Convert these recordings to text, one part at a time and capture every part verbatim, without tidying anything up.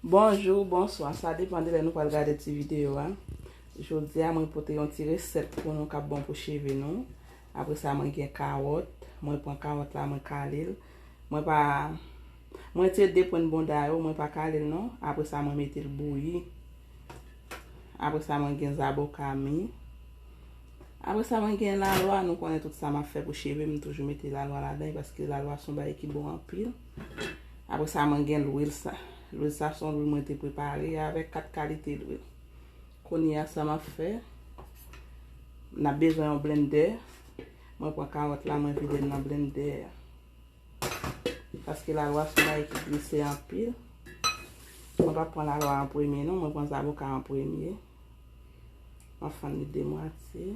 Bonjou, bonswa, sa depann de lè nou pral gade ti videyo a. Jodi a, mwen pote yon ti resèt pou nou k ap bon pou cheve nou. Apre sa, mwen gen kawòt. Mwen pran kawòt la, mwen kale l. Mwen pa, mwen retire de pwen bonda yo, mwen pa kale l non. Apre sa, mwen mete l bouyi. Apre sa, mwen gen zaboka mi. Apre sa, mwen gen lalwa. Nou konnen tout sa m ap fè pou cheve, m toujou mete lalwa ladan, paske lalwa se yon bagay ki bon anpil. Apre sa, mwen gen lwil sa. Lwil sa se yon lwil mwen te prepare avèk kat kalite lwil. Kounye a, sa m ap fè, n ap bezwen yon blendè. Mwen pran kawòt la, mwen vide l nan blendè a. Paske lalwa se yon bagay ki glise anpil. Mwen p ap pran lalwa an premye non, mwen pran zaboka an premye. Mwen fann li demwatye.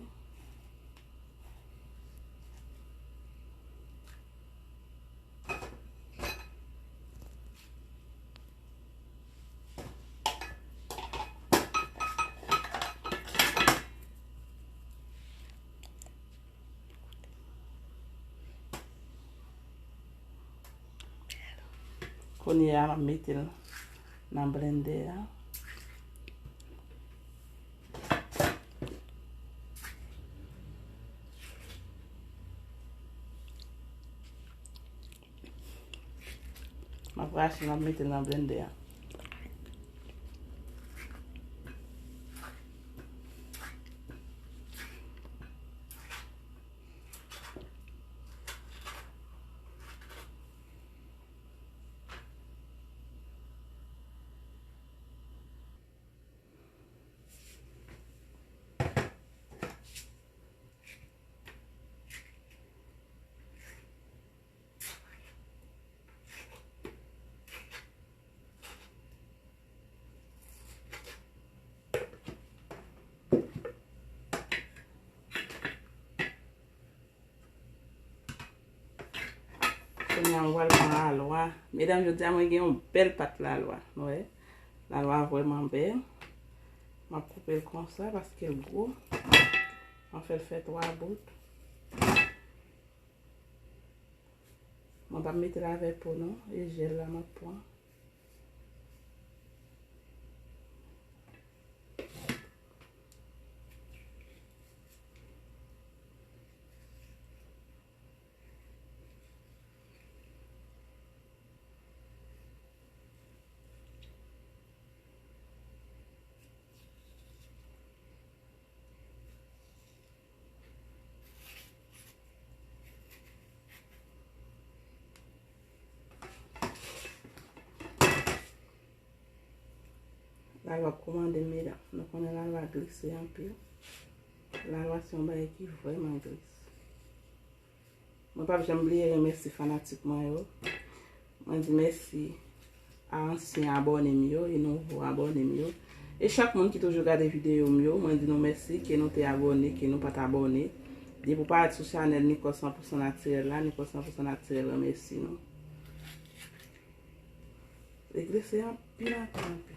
Kounye a, m ap mete l nan blendè a. M ap rache, m ap mete l nan blendè a. Kounye a, mwen pral pran lalwa. Medam, jodi a, mwen gen yon bèl pat lalwa. Nou wè? Lalwa vrèman bèl. M ap koupe l konsa paske l gwo. Mwen fè l fè twa bout. Mwen p ap mete l avè po non. E jèl la m ap pran. Lalwa ap kòmande m, medam. Nou konnen lalwa glise anpil. Lalwa se yon bagay ki vrèman glise. Mwen p ap janm bliye remèsye fanatik mwen yo. Mwen di mèsi a ansyen abòne m yo e nouvo abòne m yo. E chak moun ki toujou gade videyo m yo, mwen di nou mèsi ke nou te abòne, ke nou pa t abòne. Depi w parèt sou chanèl Nicole san pou san natirèl la, Nicole san pou san natirèl remèsye nou. Li glise anpil, anpil, anpil.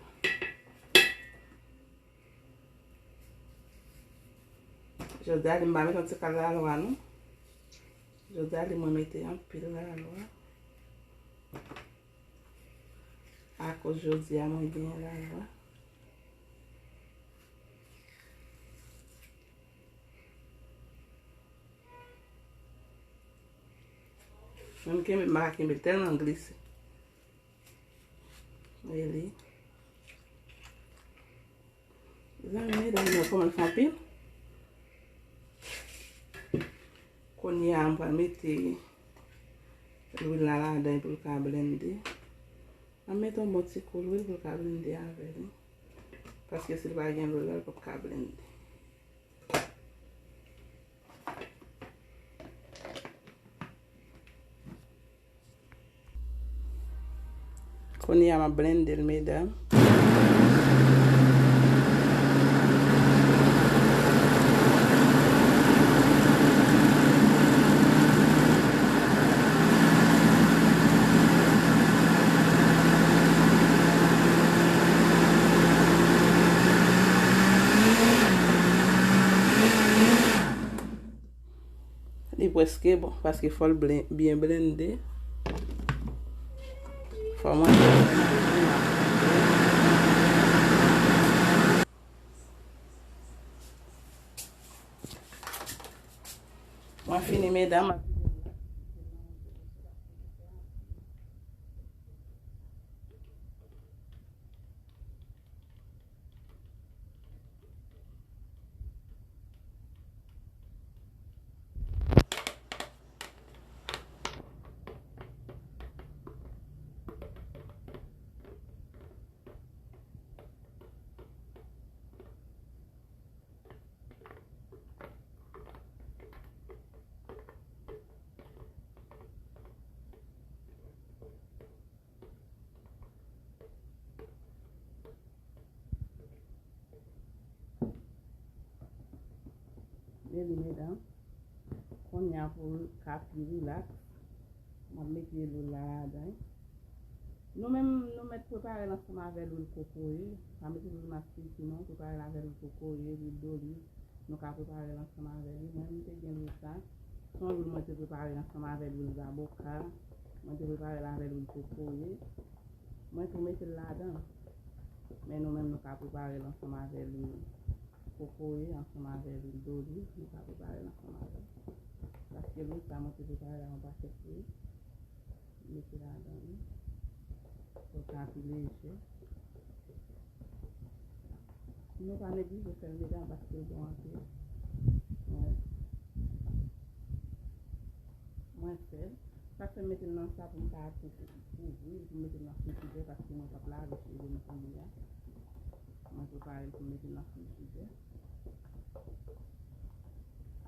Jodi a li m pa mete yon ti kal lalwa non. Jodi a li mwen mete anpil lalwa. Akoz jodi a mwen gen lalwa. Menm kenbe, m pa ka kenbe l tèlman glise. E li. Zanmi, medam, nou kòmanse anpil. Kounye a, m pral mete lwil la ladan pou l ka blende. M ap mete yon bon ti kou lwil pou l ka blende avè li. Paske si l pa gen lwil la, l p ap ka blende. Kounye a m ap blende l, medam. Li prèske bon, paske fò l blen-, byen blende. Fò mwen byen blende. Medam, Men li, medam. Kounye a pou l ka pi rilaks, m ap mete lwil la ladan. Nou menm, nou mèt prepare l ansanm avè lwil kokoye. Pa mete lwil maspiti non, prepare l avè lwil kokoye, lwil doliv. Nou ka prepare l ansanm avè li. Mwen, m te gen lwil sa. Se yon lwil mwen te prepare l ansanm avè lwil zaboka. Mwen te prepare l avè lwil kokoye. Mwen tou mete l ladan. Men nou menm, nou ka prepare l ansanm avè lwil kokoye, ansanm avè lwil doliv. Nou ka prepare l ansanm avè l. Paske lwil sa, mwen te prepare l a yon pakèt lwil. Mete ladan li. Pou l ka pi leje. Nou pa neglije fè l, medam, paske l bon anpil. Mwen, mwen fè l. Sa k fè m mete l nan sa pou m ka tou kouvri l, pou m mete l nan frijidè, paske mwen p ap lave cheve m kounye a. Mwen prepare l pou m mete l nan frijidè.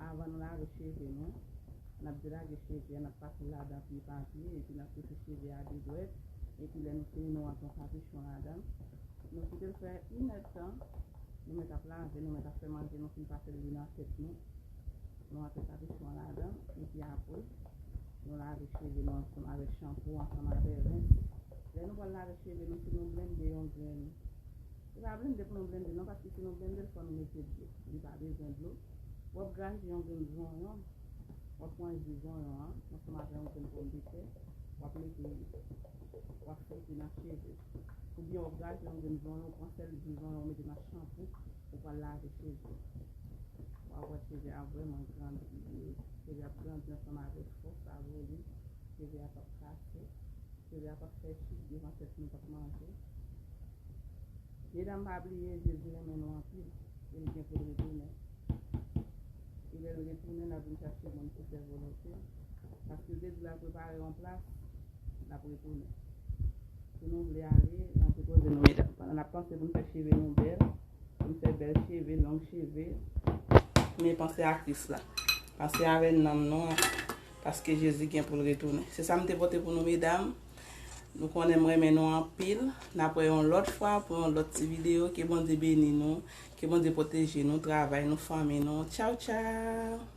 Avan nou lave cheve nou, n ap delage cheve a, n ap pase l ladan pye pa pye, epi n ap pese cheve a de dwèt, epi lè nou fini, nou rantre yon kapichon ladan l. Nou kite l fè inèdtan, nou mèt ap lave, nou mèt ap fè manje, nou fin pase lwil nan tèt nou. Nou rantre kapichon ladan, epi apre, nou lave cheve nou ansanm avèk chanpou, ansanm avè rens. Lè nou pral lave cheve nou, si nou blende yon grenn, se pa blende pou nou blende non, paske si nou blende l, fò nou mete dlo. Li pa bezwen dlo. W ap graje yon grenn zonyon, w ap pran ji zonyon an, ansanm avè yon grenn pòmdetè, w ap mete, w ap fwote nan cheve. Oubyen w ap graje yon grenn zonyon, w pran sèl ji zonyon, w mete nan chanpou, ou pral lave cheve. W ap wè cheve a vrèman grandi, cheve ap grandi ansanm avèk fòs, avè li, cheve a p ap kase. Cheve a p ap fè chik devan tèt nou, p ap manje. Medam, pa bliye, Jezi renmen nou anpil. E l gen pou l retounen. E lè l retounen, l ap vin chache moun pou fè volonte l. Paske l te di l al prepare yon plas, l ap retounen. Si nou vle ale, rantre koze nou, medam. Pandan n ap panse pou n fè cheve nou bèl, pou n fè bèl cheve, long cheve, men panse a Kris la. Panse avè nanm nou an. Paske Jezi gen pou l retounen. Se sa m te pote pou nou, medam. Nou konnen m renmen nou anpil. N ap wè yon lòt fwa pou yon lòt ti videyo. Ke Bondye beni nou. Ke Bondye pwoteje nou, travay nou, fanmi nou. Tchaw, tchaw!